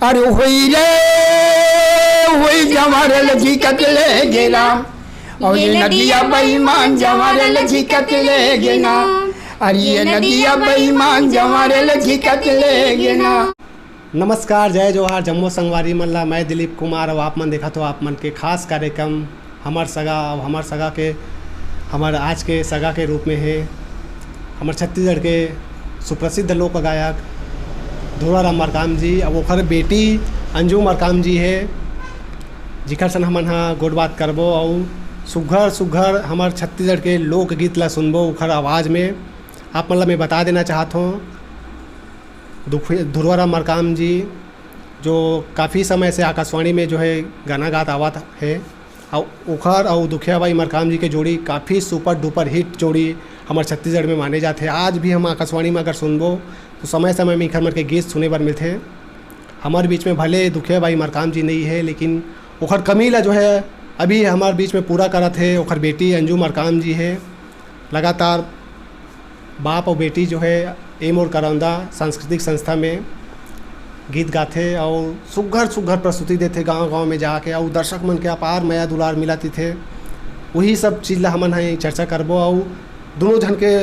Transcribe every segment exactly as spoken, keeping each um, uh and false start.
अरे होई रे, होई जवारे लजी कतले गेना। और ये नदिया बेईमान जवारे लजी कतले गेना। अरे ये नदिया बेईमान जवारे लजी कतले गेना। नमस्कार, जय जोहार, जम्मो संगवारी मन ला। मैं दिलीप कुमार, अउ आप मन देखत हो आप मन के खास कार्यक्रम हमर सगा। अउ हमर सगा के, हमर आज के सगा के रूप में हे हमर छत्तीसगढ़ के सुप्रसिद्ध लोक गायक धुरवा राम मरकाम जी, अउ ओखर बेटी अंजू मरकाम जी हे, जिखर सन हमन हा गोठ बात करबो अउ सुघर सुघर हमर छत्तीसगढ़ के लोकगीत ला सुनबो, ओखर आवाज में आप मन ला मैं बता देना चाहत हों, दुख-, धुरवा राम मरकाम जी, जो काफ़ी समय से आकाशवाणी में जो है गाना गात आवत है, अउ ओखर अउ दुखिया बाई मरकाम जी के जोड़ी काफ़ी super duper hit जोड़ी हमर छत्तीसगढ़ में माने जाथे। आज भी हम आकाशवाणी में अगर सुनबो, तो समय समय में इखर मन के गीत सुने बर मिलथे। हमर बीच में भले दुखिया बाई मरकाम जी नहीं है, लेकिन ओखर कमी ला जो है अभी हमर बीच में पूरा करत है ओखर बेटी अंजू मरकाम जी है। लगातार बाप अउ बेटी जो है ए मोर करौंदा सांस्कृतिक संस्था में गीत गाथे अउ सुग्घर सुग्घर प्रस्तुति देथे गांव गांव में जाके, अउ दर्शक मन के अपार मया दुलार मिलत रहिथे। वही सब चीज ला हमन हा चर्चा करबो अउ दोनों झन के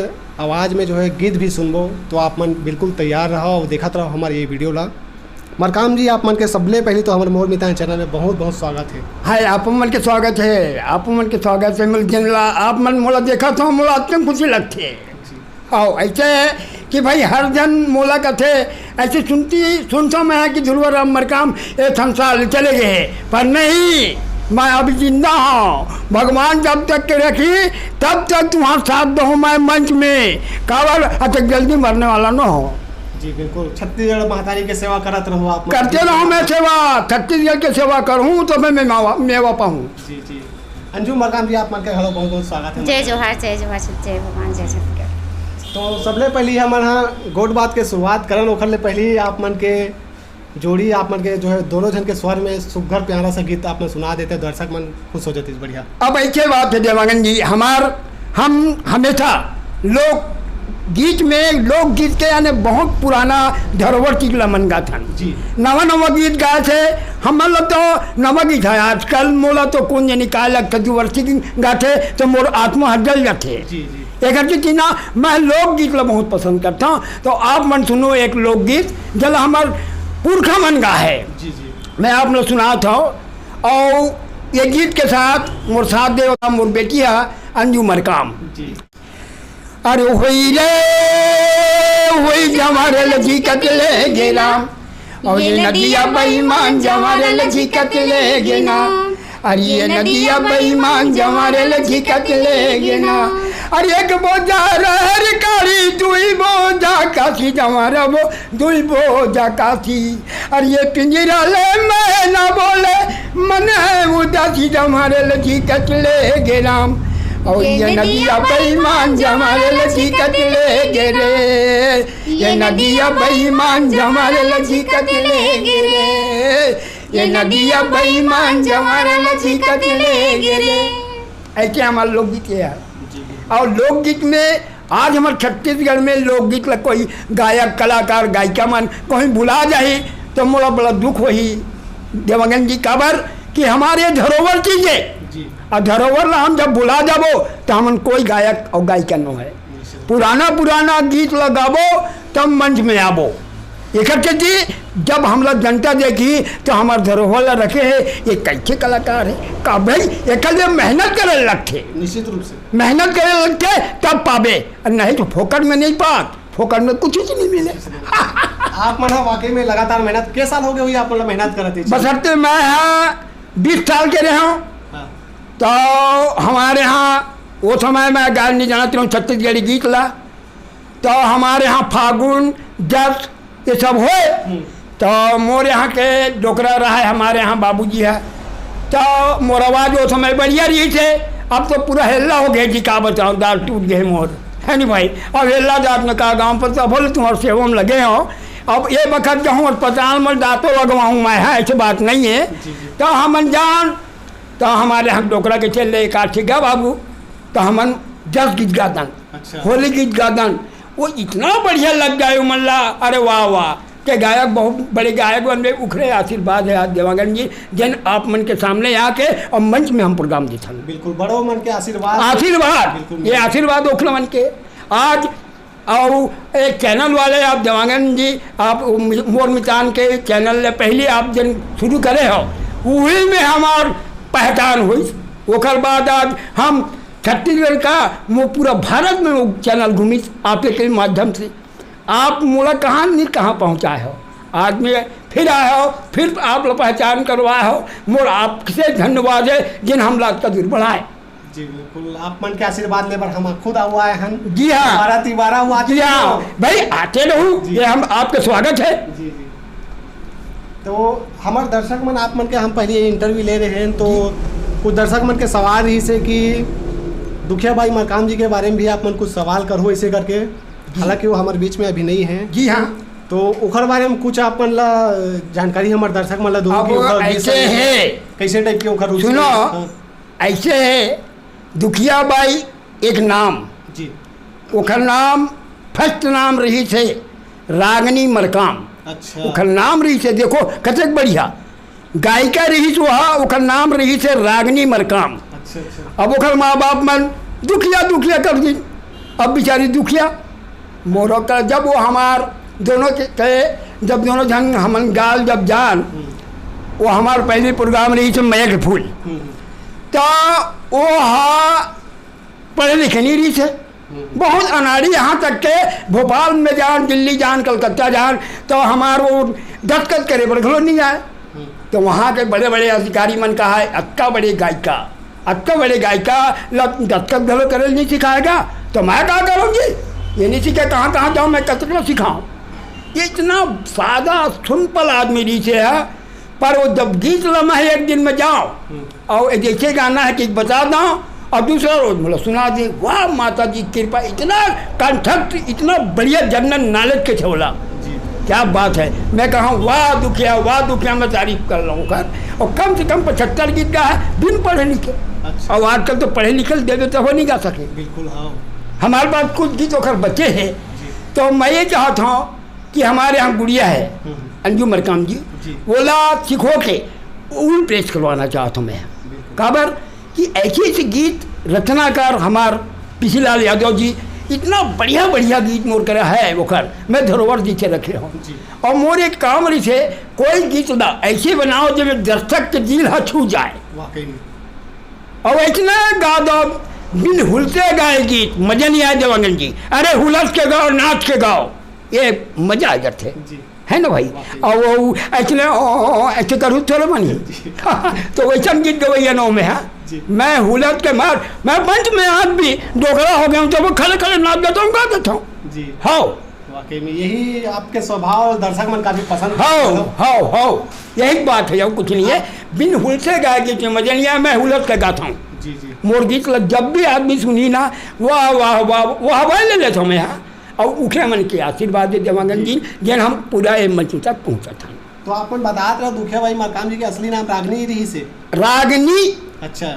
आवाज में जो है गीत भी सुनबो। तो आप मन बिल्कुल तैयार रहो अउ देखत रहो हमारे ये वीडियो ला। मरकाम जी, आप मन के सबले पहले तो हमर मोर मितान चैनल में बहुत बहुत स्वागत है। हाय, आप मन के स्वागत है, आप मन के स्वागत है। मिल जिन ला आप मन मोला देखत हो, मोला अत्यंत खुशी लगथे। आओ, ऐसे है कि भाई हर जन मोला कथे, ऐसे सुनती, सुनता मैं है कि धुरवा राम मरकाम ए संसार ले चले गए हैं, पर नहीं, मैं अभी जिंदा हूँ। भगवान जब तक के रखी, तब तक तुम्हारा साथ दो मैं मंच में। काबर अतक जल्दी मरने वाला न हो। जी बिल्कुल, छत्तीसगढ़ महतारी के सेवा करत रहो आप। करते रहो मैं सेवा, छत्तीसगढ़ के सेवा करूँ तो मैं मेवा, मेवा पाऊँ। जी जी। अंजू मरकाम जी, आप मन के घलो बहुत बहुत स्वागत है। जय जोहार, जय जोहार, जय भगवान, जय छत्तीसगढ़। तो सबले पहली हमन हा गोठ बात के शुरुआत करन, ओखर ले पहली आप मन के जोड़ी, आप मन के जो है दोनों झन के स्वर में सुग्घर प्यारा सा गीत आप मन सुना देते, दर्शक मन खुश हो जाते। बढ़िया। अब ऐसे बात है देवांगन जी, हमार हम हमेशा लोक गीत में, लोकगीत के यानी बहुत पुराना धरोहर चीज ला मन गाथन। जी। नवा नवा गीत गाए थे, हमन ला तो नवा गीत है। आजकल मोला तो कोन जनी का लगता, जो वर्षी गाथे तो मोर आत्मा हर जल जाथे। जी जी। एकर के चीज ना, मैं लोकगीत ला बहुत पसंद करता हूँ। तो आप मन सुनो एक लोकगीत, जला हमार पुरखा मन गा है। जी जी। मैं आप लोग सुनात हूँ, और ये गीत के साथ मोर साथ देवता मोर बेटी है अंजू मरकाम। जी। अरे होई रे, होई जवारे लजी कतले गेना। और ये नदिया बेईमान जवारे लजी कतले गेना। अरे ये नदिया बेईमान जवारे लजी कतले गेना। अरे एक बोझा रहर काढ़ी, दुई बोझा काशी जवारे वो, दुई बोझा काशी। अरे ये पिंजरा ले मैं ना बोले, मन है उदासी जवारे लजी कतले गेना। और ये नदिया बेईमान जवारे लजी कतले गे रे। ये नदिया बेईमान जवारे लजी कतले गे रे। ये नदिया बेईमान जवारे लजी कतले गे रे। ऐसे हमारे लोकगीत है यार। जी। और लोकगीत में आज हमारे छत्तीसगढ़ में लोकगीत ला कोई गायक, कलाकार, गायिका मन कोई भुला जाही तो मोला बड़ा दुख होही देवांगन जी, काबर कि हमारे धरोहर चीज है। जी। और धरोहर ला हम जब भुला जाबो तो हमन कोई गायक और गायिका नो है। जी, सर। पुराना पुराना गीत ला गाबो तब मंच में आबो। एकर के जी जब हम लोग जनता देखी तो हमार धरोहर ला रखे है, ये कैसे कलाकार है का भाई, एकर लिए मेहनत करे लगथे। निश्चित रूप से। मेहनत करे लगथे तब पाबे, और नहीं तो फोकट में नहीं पात, फोकट में कुछ चीज नहीं मिले। आप मन ह वाकई में लगातार मेहनत, के साल हो गए हुई आप मन ल मेहनत करत हे? बसरते मैं हा बीस साल के रहे हूँ। हाँ। तो हमारे यहाँ वो समय मैं गाय नहीं जानत रहूँ छत्तीसगढ़ी गीत ला, तो हमारे यहाँ फागुन, जस, ये सब होए। हम्म। तो मोर यहाँ के डोकरा रहा है, हमारे यहाँ बाबूजी है, तो मोर आवाज वो समय बढ़िया रही थे। अब तो पूरा हेल्ला हो गए जी, का बताऊँ, दाल टूट गए मोर, है नी भाई। अब हेल्ला जात में का गाँव पर तो बोले तुम्हारे सेवा में लगे हो। अब ये बखत जाऊँ अस्पताल में दांतों लगवाऊँ मैं, है, ऐसी बात नहीं है। जी, जी। तो हमन जान, तो हमारे यहाँ डोकरा के चल रहे का, ठीक है बाबू, तो हमन जस गीत गादन, अच्छा। होली गीत गादन, वो इतना बढ़िया लग जाए उमन ला, अरे वाह वाह। के गायक, बहुत बड़े गायक बनबे, उखरे आशीर्वाद हे आज देवांगन जी, जेन आप मन के सामने आके अउ मंच में हम प्रोग्राम देथन। बिल्कुल, बड़ो मन के आशीर्वाद। आशीर्वाद, बिल्कुल। ये आशीर्वाद ओखर मन के। आज अउ एक चैनल वाले आप देवांगन जी, आप मोर मितान के चैनल ले पहली आप जेन शुरू करे हो, उही में हमार पहचान होइस। ओकर बाद आज हम छत्तीसगढ़ का, वो पूरा भारत में वो चैनल घूमिस आपे के माध्यम से। आप मोला कहाँ नहीं कहाँ पहुँचाए हो, आज मैं फिर आए हो, फिर आप लोग पहचान करवाए हो। मोर आपसे धन्यवाद है, जिन हमला अतका दूर बढ़ाए। जी, बिल्कुल, आप मन के आशीर्वाद ले बर हम खुद आऊ आए हन। जी हाँ। दोबारा तिबारा आऊ आते जी हाँ, रहो। भाई, आते रहू, जी। ये हम आपके स्वागत है। जी, जी। तो हमर दर्शक मन, आप मन के हम पहले इंटरव्यू ले रहे हैं, तो जी। कुछ दर्शक मन के सवाल रहिस हे कि दुखिया बाई मरकाम जी के बारे में भी आप मन कुछ सवाल करहू ऐसे करके, जी। हालांकि वो हमर बीच में अभी नहीं है। जी हाँ। तो ओखर बारे में कुछ आप मन ला जानकारी हमर दर्शक मन ला दो अब कि ओखर ऐसे विषय में है। कैसे टाइप के ओखर रुचि सुनो, है? हाँ। ऐसे है, दुखिया बाई एक नाम, जी। ओखर नाम, फर्स्ट नाम रहिस हे रागनी मरकाम। अच्छा। ओखर नाम रहिस हे, देखो कतेक बढ़िया गायिका रहिस ओहा, ओखर नाम रहिस हे रागनी मरकाम। अच्छा, अच्छा। अब ओखर माँ बाप मन दुखिया, दुखिया कर दिन, अब बेचारी दुखिया। मोरो का जब वो हमार दोनों के, के जब दोनों झन हमन गाल जब जान, हम्म। वो हमार पहली प्रोग्राम रहिस हे मया के फूल। हम्म, हम्म। त ओहा पढ़े लिखे नहीं रहिस हे, हम्म। बहुत अनाड़ी, यहाँ तक के भोपाल में जान, दिल्ली जान, कलकत्ता जान, तो हमार वो दस्तखत करे बर घलो नहीं आए। हम्म। तो वहाँ के बड़े बड़े अधिकारी मन कहा है, अतका बड़े गायिका, अतका बड़े गायिका ला दस्तखत घलो करे नहीं सिखाएगा, तो मैं का करूँगी? ये नहीं सीखे, कहाँ कहाँ जाऊँ, मैं कतको सिखाऊँ? ये इतना सादा सिंपल आदमी रहिस हे, पर वो जब गीत लम्हा है एक दिन में जाओ, हम्म। और ये जैसे गाना है कि बता दो, और दूसरा रोज मतलब सुना दे, वाह माता जी की कृपा, इतना कंठस्थ, इतना बढ़िया जनरल नॉलेज के छे ओला। जी। क्या बात है। मैं कहा, वाह दुखिया, वाह दुखिया, मैं तारीफ कर लूँ कर। और कम से कम पचहत्तर गीत गा है, बिन पढ़े लिखे। अच्छा। और आजकल तो पढ़े लिखे देवे तो हो नहीं गा सके। बिल्कुल, हाँ। हमारे पास कुछ गीत ओखर बचे हैं। जी। तो मैं ये चाहता हूँ कि हमारे यहाँ गुड़िया है, हम्म। अंजू मरकाम जी, जी। ओला सिखो के उन पेश करवाना चाहता हूँ मैं। बिल्कुल। काबर कि ऐसे ऐसे गीत रचनाकार हमार पीसीलाल यादव जी इतना बढ़िया बढ़िया गीत मोर करा है, ओखर मैं धरोहर जी से रखे हूँ। जी। और मोर एक काम रहिस हे, कोई गीत ना ऐसे बनाओ जो दर्शक के दिल हा छू जाए। वाकई में। और इतना गा दो, बिन हुलसे गाए गीत, मजा नहीं आए देवांगन जी। अरे हुलस के गाओ, नाच के गाओ, ये मजा आ जाते। जी। है ना भाई? वाकई। और वो ऐसे, ओ, ऐसे करूँ थोड़ा बनी। जी। तो वैसा गीत गवैया नौ में है। जी। मैं हुलस के मार, मैं मंच में आज भी डोकरा हो गया हूँ, तो वो खड़े खड़े नाच देता हूँ, गा देता हूँ। जी। हाँ। वाकई में यही आपके स्वभाव दर्शक मन काफी पसंद हाँ, करते हो। हाँ, हाँ। यही बात है, और कुछ नहीं है। हाँ। बिन हुलसे गाए गीत में मजा नहीं आया, मैं हुलस के गाता हूँ। जी, जी। मोर गीत ल-, जब भी आदमी सुनी ना, वाह, वाह, वाह, वाह, वाह ले लेता हूँ मैं, हाँ। और उखरे मन के आशीर्वाद दे देवांगन जी। जी, जेन हम पूरा ए मंच तक पहुँचत हन। तो आप मन बतात रहो, दुखिया बाई मरकाम जी के असली नाम रागनी रहिस हे। रागनी। अच्छा।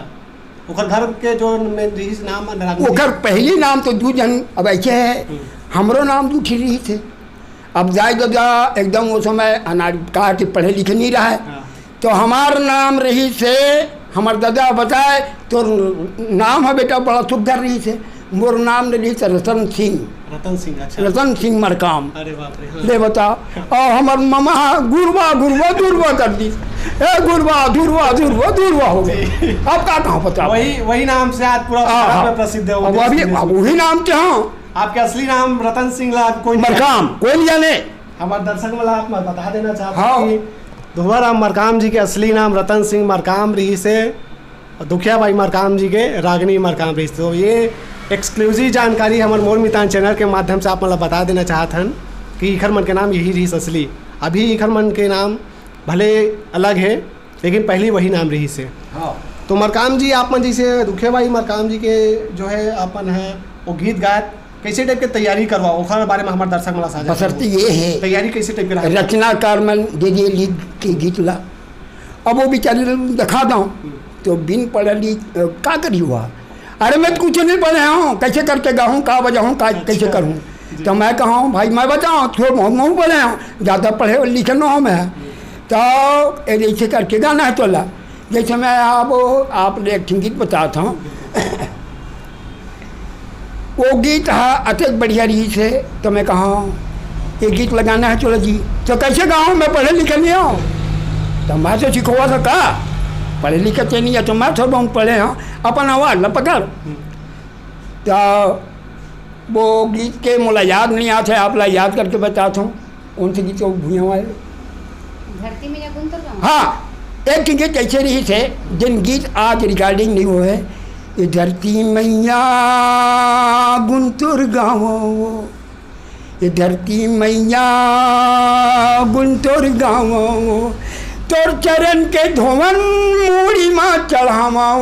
ओकर घर के जो में रहिस नाम रागनी? ओकर पहली नाम तो दू झन अब ऐसे है, हम्म। हमरो नाम दू ठी रहिस हे। अब दाई ददा एकदम वो समय अनाड़ी, कहा कि पढ़े लिखे नहीं रहा है। हाँ। तो हमार नाम रहिस हे, हमार ददा बताए, "तोर नाम है बेटा, बड़ा सुघर रहिस हे।" मोर नाम रहिस हे रतन सिंह। रतन सिंह, अच्छा। रतन सिंह मरकाम। अरे बाप रे, हाँ। ले बता। और हमार ममा गुरबा, गुरबा, दुरबा कर दी। ए गुरबा, दुरबा, दुरबा, दुरबा हो गए। जी। अब का कहाँ बताओ? वही, वही नाम से आज पूरा हाँ, भारत हाँ। में प्रसिद्ध है, अब वो अभी, देश अब विदेश में। वही नाम के हाँ। आपके असली नाम रतन सिंह ला कोई नहीं मरकाम, कोई नहीं जाने। हमार दर्शक मन ला आप बता देना चाहत हाँ। हूँ कि धुआराम मरकाम जी के असली नाम रतन सिंह मरकाम रहिस हे, और दुखिया बाई मरकाम जी के रागनी मरकाम रहिस हे। तो ये एक्सक्लूसिव जानकारी हमर मोर मितान चैनल के माध्यम से आप मन ला बता देना चाहत हन कि इखर मन के नाम यही रहिस असली। अभी इखर मन के नाम भले अलग है, लेकिन पहली वही नाम रहिस हे। हाँ। तो मरकाम जी, आप मन जैसे दुखिया बाई मरकाम जी के जो है, आप मन है वो गीत गायत, कैसे टाइप के तैयारी करवा, ओखर बारे में हमार दर्शक मन ला साझा बसरती करवा। ये है, तैयारी कैसे टाइप के रहा? रचनाकार मन दे दिए लिख के गीत ला, अब वो बेचारी ल दिखा दो, हम्म। तो बिन पढ़े लिख, अ, का करी हुआ? अरे मैं तो कुछ नहीं पढ़े हूँ, कैसे करके गाऊँ, का बजाऊँ, का, अच्छा। कैसे करूँ? तो मैं कहूँ, भाई, मैं बताऊँ, थोड़ा बहुत महूँ पढ़े हूँ, ज़्यादा पढ़े लिखे न हूँ मैं। तो ये जैसे करके गाना है तोला, जैसे मैं आप, आप एक ठिन गीत बताता हूँ। वो गीत हा अतेक बढ़िया रहिस हे, तो मैं कहा, ये गीत लगाना है चोला जी। तो कैसे गाऊँ, मैं पढ़े लिखे नहीं हूँ। तो मैं तो सिखोवा था का, पढ़े लिखे ते नहीं है, तो मैं थोड़ा बहुत पढ़े हूँ, अपन आवाज ला पकड़। तो वो गीत के मोला याद नहीं आते, आप ला याद करके बताता हूँ। कौन से गीत वो भुइयां वाले? धरती मैया गुंतुर गाँव। हाँ, एक ठिन गीत ऐसे रहिस हे, जिन गीत आज recording नहीं हुए। ये धरती मैया गुंतुर गाँव, ये धरती मैया गुंतुर गाँव, तोर चरण के धोवन मूड़ी मा चढ़ावा,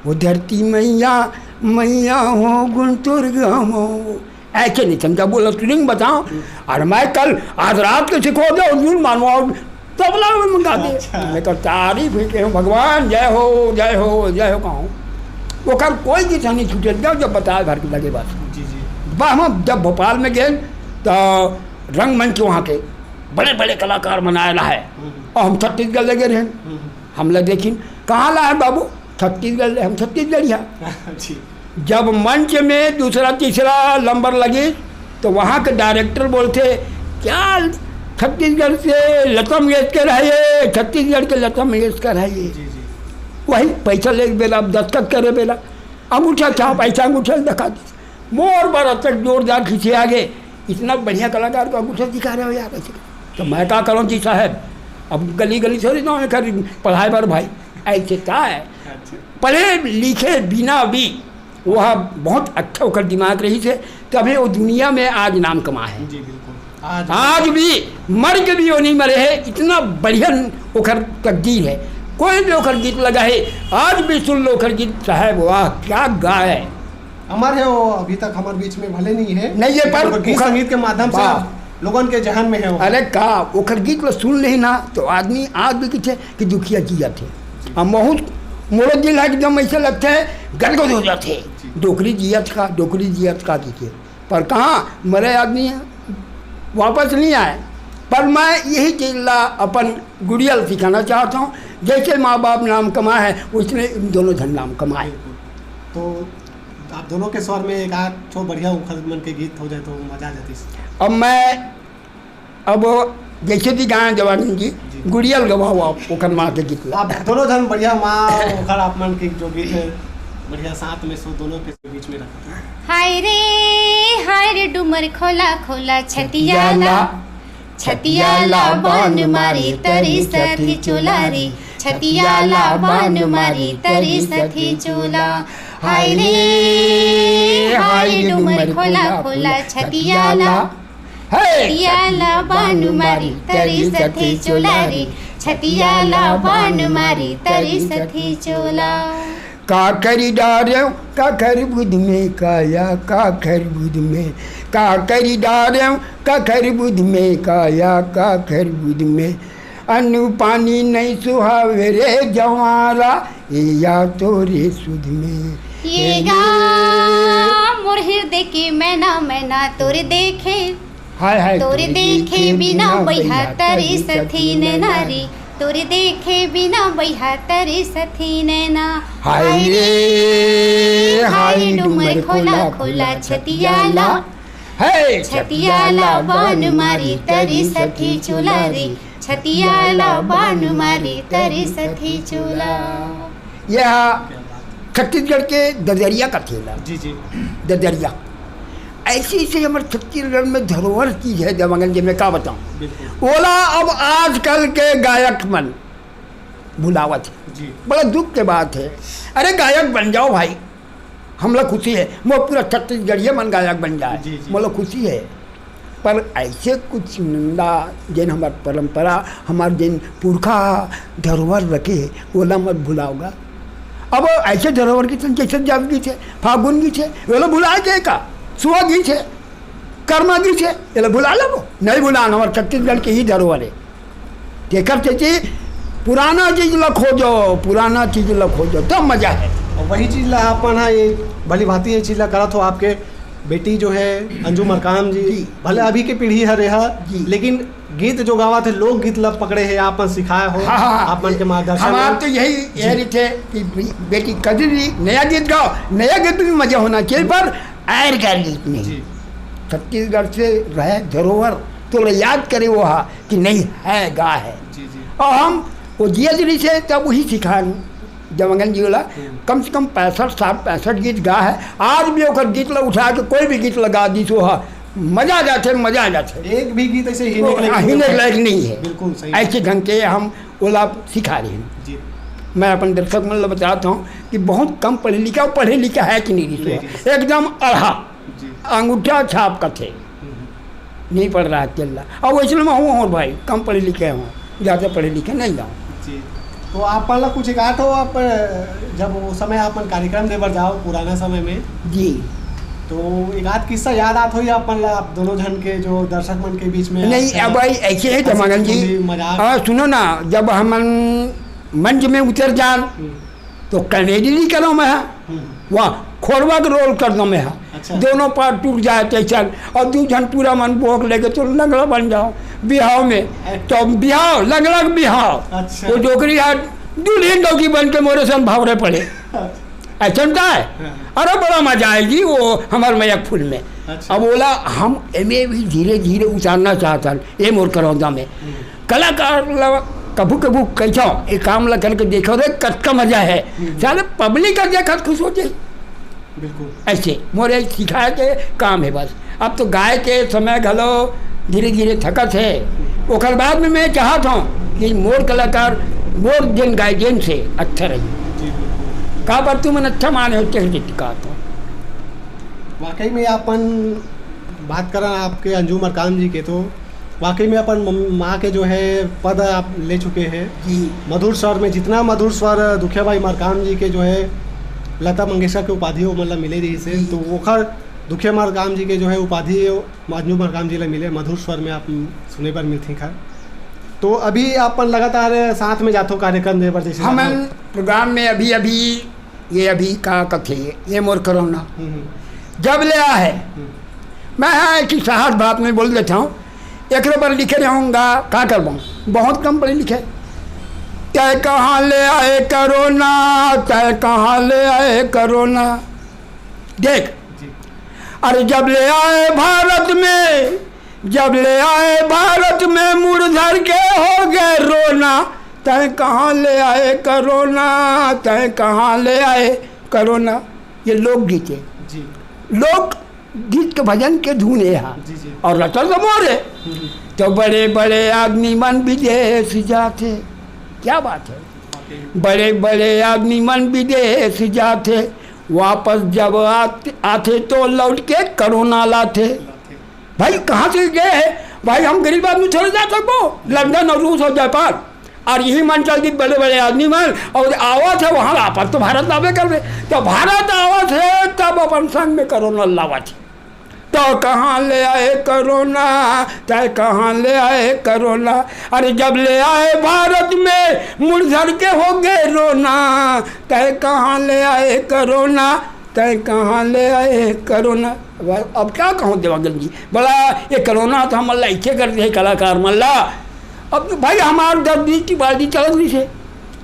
वो धरती मैया, मैया हो गुंतुर गाँव। ऐसे नहीं समझा, बोला, "तू नहीं बताओ।" और मैं कल, आज रात के सिखो दे, और यूं मानो, और तबला में मंगा दे। अच्छा। मैं तो तारीफ ही कहूँ, "भगवान, जय हो, जय हो, जय हो" कहूँ। ओकर कोई गीत नहीं छूटे, जब, जब बताए भर के लगे बस। जी, जी। बा, हम जब भोपाल में गए, तो रंगमंच वहाँ के बड़े-बड़े कलाकार मन आए ला है। हम्म। और हम छत्तीसगढ़ लगे रहे। हम्म। हमला देखिन, "कहाँ ला है बाबू?" "छत्तीसगढ़ ले।" "हम छत्तीसगढ़िया।" जी। जब मंच में दूसरा, तीसरा नंबर लगी, तो वहाँ के डायरेक्टर बोलते, "क्या छत्तीसगढ़ से लता मंगेशकर है ये, छत्तीसगढ़ के लता मंगेशकर है ये।" जी, जी। वही पैसा ले बेला, अब दस्तखत करे बेला, अंगूठा छाप, ऐसा अंगूठा दिखा दी। मोर बर तक जोरदार खींचे आगे, "इतना बढ़िया कलाकार को अंगूठा दिखा रहे हो यार, ऐसे।" तो मैं क्या करूँ जी साहब, अब गली गली थोड़ी ना कर पढ़ाए बर भाई, ऐसे का है? अच्छा। पढ़े लिखे बिना भी वह बहुत अच्छा ओकर दिमाग रहिस हे, तभे वो दुनिया में आज नाम कमा है। जी, बिल्कुल। आज आज भी मर के भी वो नहीं मरे है, इतना बढ़िया ओकर तकदीर है। कोई भी ओकर गीत लगा है, आज भी सुन लो ओकर गीत, साहब, वाह, क्या गाए। अमर है वो, अभी तक हमारे बीच में भले नहीं है, नहीं, ये लेकिन पर ओकर गीत ओकर संगीत के माध्यम से वाह। लोगन के जहन में है वो। अरे का, ओकर गीत ला सुन लेही ना, तो आदमी आज भी किथे कि दुखिया जियत हे। हम बहुत, मोरो दिल ह एकदम ऐसे लगथे, गदगद हो जाथे। जी। डोकरी जियत का, डोकरी जियत का कहिके। पर कहाँ मरे आदमी है, वापस नहीं आए। पर मैं यही चीज ला अपन गुड़िया ला सिखाना चाहता हूँ, जैसे माँ बाप नाम कमाए है, उसने इन दोनों झन नाम कमाए। तो आप दोनों के स्वर में एक आध ठो बढ़िया उखर मन के गीत हो जाए तो मजा आ जाती। अब मैं, अब जैसे भी गाए जवानी जी, जी। गुड़िया ल गवाओ आप, ओकर माँ के गीत ला। आप दोनों झन बढ़िया माँ ओखर आप मन के जो गीत है, बढ़िया साथ में सो दोनों के बीच में रखो। हाय रे, हाय रे, डुमर खोला खोला छतिया ला, छतिया ला बान मारी तरी सथी चोला रे, छतिया ला बान मारी तरी सथी चोला। हाय रे, हाय रे, डुमर खोला खोला छतिया ला, हे! छतिया ला बान मारी तरी सथी चोला रे, छतिया ला बान मारी तरी सथी चोला। का करी डारेंव, का करी बुध में काया, का करी बुध में, का करी डारेंव, का करी बुध में काया, का करी बुध में। अन्न पानी नहीं सुहावे रे जवारा, ए या तोरे सुध में। ये गा मोर हृदय के मैना, मैना तोर देखे, हाय, हाय, तोर देखे बिना बइहा तरी सथी नैना रे, तोर देखे बिना बइहा तरी सथी नैना। हाय रे, हाय डुमर खोला, खोला छतिया ला। हे छतिया ला बान मारी तरी सथी चोला रे, छतिया ला बान मारी तरी सथी चोला। यह छत्तीसगढ़ के ददरिया का थेला। जी, जी। ददरिया। ऐसी से हमारे छत्तीसगढ़ में धरोहर चीज है, देवांगन जी, मैं का बताऊं? बिल्कुल। ओला अब आजकल के गायक मन भुलावत है। जी। बड़ा दुख के बात है। अरे गायक बन जाओ भाई, हमला खुशी है, वो पूरा छत्तीसगढ़िया मन गायक बन जाए, जी, जी। मोला खुशी है। पर ऐसे कुछ निंदा, जेन हमार परंपरा, हमार जेन पुरखा धरोहर रखे, ओला मत भुलाओगा। अब ऐसे धरोहर के संग जैसे जब गीत है, फागुन गीत है, ओला भुला जाए का? सुहा गीत है, कर्मा गीत है, एला भुला लेबो? नहीं भुलान, हमार छत्तीसगढ़ के ही धरोहर है। तेकर सेती पुराना चीज ला खोजो, पुराना चीज ला खोजो, तब मजा है। और वही चीज ला आप मन हा ये भली भांति ये चीज ला करत हो, आपके बेटी जो है अंजू मरकाम जी, जी। भले अभी के पीढ़ी हरे हा, जी। लेकिन गीत जो गावत हे, लोकगीत ला पकड़े हे, आप मन सिखाए हो, हाँ, हाँ, हाँ। आप मन के मार्गदर्शन हमार में। तो यही, जी। यही रहिथे कि बे-, बेटी कभी भी नया गीत गाओ, नया गीत में मजा होना चाहिए, पर आयर गैर गीत नहीं। जी। छत्तीसगढ़ से रहे धरोहर, तो ला याद करे वो हा कि नहीं है, गा है। जी, जी। और हम वो जिया जी से तब वही सिखान जमंगन जी वाला, हम्म। कम से कम पैंसठ, साठ, पैंसठ गीत गा है। आज भी ओकर गीत ला उठा के कोई भी गीत लगा दी तो हा, मजा आ जाथे, मजा आ जाथे। एक भी गीत ऐसे हिने के लायक हाँ, नहीं हिने के होता। लायक नहीं है। बिल्कुल सही। ऐसे ढंग के हम ओला सिखा रहे हैं। जी। मैं अपन दर्शक मन ला बताता हूँ कि बहुत कम पढ़े लिखा, पढ़े लिखा है कि नहीं, नहीं, नहीं। एकदम अढ़ा, जी। अंगूठा छाप कथे। हम्म। नहीं पढ़ रहा है तेला। और वैसे में हूँ और भाई, कम पढ़े लिखे हूँ, ज़्यादा पढ़े लिखे नहीं जाऊँ। जी। तो आप मन ला कुछ एक आठ हो, आप, जब वो समय आप मन कार्यक्रम दे बर जाओ पुराना समय में, जी। तो एक आध किस्सा याद आत होही आप मन ला, आप दोनों झन के जो दर्शक मन के बीच में नहीं, हंसी अब भाई ऐसे है हंसी जमागन जी। ठिठोली, मजाक। हाँ, सुनो ना, जब हमन मंच में उतर जान, हम्म। तो कॉमेडी नहीं करो मैं, हाँ। हम्म। वाह, खोड़वा के रोल कर दो मैं, हाँ। अच्छा। दोनों पार टूट जाए तैसन, और दू झन पूरा मन बोक लेके तो लंगड़ा बन जाओ बिहाव में। अच्छा। तो बिहाव, लंगड़ा के बिहाव। अच्छा। वो डोकरी यार दुल्हन डोकी बन के मोरे सन भावरे पड़े। अच्छा। ऐसन का है? हाँ। अरे बड़ा मजा आएगी वो हमार मया फूल में। अच्छा। अब बोला हम एमे भी धीरे धीरे उतारना चाहता, ये मोर करौंदा में। हम्म। कलाकार ला कभू कभू कहिथव, "ए काम ला करके देखो रे, कतका मजा है।" हम्म। साले पब्लिक का देखत खुश हो जाई। बिल्कुल। ऐसे मोर एक सिखाए के काम है बस। अब तो गाय के समय घलो धीरे धीरे थकत है, ओकर बाद में मैं चाहत हूँ कि मोर कलाकार मोर दिन गाय दिन से अच्छा रही। जी, बिल्कुल। का बर तुमन अच्छा माने हो, तेहर जेती कहत हूँ। वाकई में अपन बात करा आपके अंजू मरकाम जी के, तो वाकई में अपन मम-, माँ के जो है पद आप ले चुके हैं। जी। मधुर स्वर में, जितना मधुर स्वर दुखिया भाई मरकाम जी के जो है लता मंगेशकर के उपाधि वो मतलब मिले रही से, जी। तो ओखर दुखिया मरकाम जी के जो है उपाधि वो अंजू मरकाम जी ला मिले, मधुर स्वर में आप सुने बर मिलथी खर। तो अभी अपन लगातार साथ में जाथो कार्यक्रम दे बर, जैसे हमन जाथो। प्रोग्राम में अभी, अभी ये अभी का कथे, ये मोर करौना। हम्म, हम्म। जब ले आए, हम्म। मैं हाँ एक ही सहज बात में बोल देता हूँ, एकरे बर लिखे रहूँगा, का करबो, बहुत कम पढ़े लिखे। तय कहाँ ले आए करोना, तय कहाँ ले आए करोना। देख, जी। अरे जब ले आए भारत में, जब ले आए भारत में मुड़ धर के हो गए रोना, तय कहाँ ले आए करोना, तय कहाँ ले आए करोना। ये लोकगीत है। जी। लोकगीत के भजन के धुन है यहाँ। जी, जी। और रचल तो मोर है। हम्म। तो बड़े बड़े आदमी मन विदेश जाते, क्या बात है, वाकई। बड़े बड़े आदमी मन विदेश जाते, वापस जब आते, आते तो लौट के करोना लाते। लाते। भाई, कहाँ से गए हैं? भाई, हम गरीब आदमी थोड़े जा सकबो लंदन और रूस और जापान। और यही मन चलती बड़े-बड़े आदमी मन, और आवत है वहाँ, वापस तो भारत लाबे करबे। तो भारत आवत है, तब अपन संग में करोना लावत है। तो कहाँ ले आए करोना, तय कहाँ ले आए करोना। अरे, जब ले आए भारत में, मुड़ धर के हो गए रोना। तय कहाँ ले आए करोना, तय कहाँ ले आए करोना। अब, अब क्या कहूँ देवांगन जी, बड़ा ये करोना तो हमन ला ऐसे कर दे कलाकार मन ला। अब तो भाई हमार दस बीस की बाल्टी चलत रही से,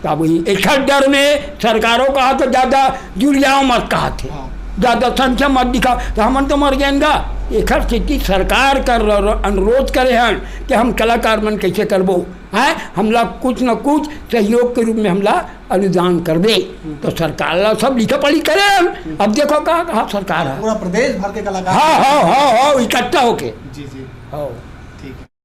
तो अब ये एकर डर में सरकारों कहा तो ज़्यादा जुरियाओ मत कहा थे, हाँ। ज़्यादा संख्या मत दिखा, तो हमन तो मर जाएंगा। एकर सेती सरकार कर र-, र-, अनुरोध करे हन कि हम कलाकार मन कैसे करबो, हैं, हमला कुछ न कुछ सहयोग के रूप में हमला अनुदान कर दे। हम्म। तो सरकार ला सब लिखा पढ़ी करे हन। हम्म। अब देखो का कहा सरकार है। पूरा प्रदेश भर के कलाकार। हाँ, हाँ, हाँ, हाँ, इकट्ठा होके। जी, जी। हाँ। ठीक है।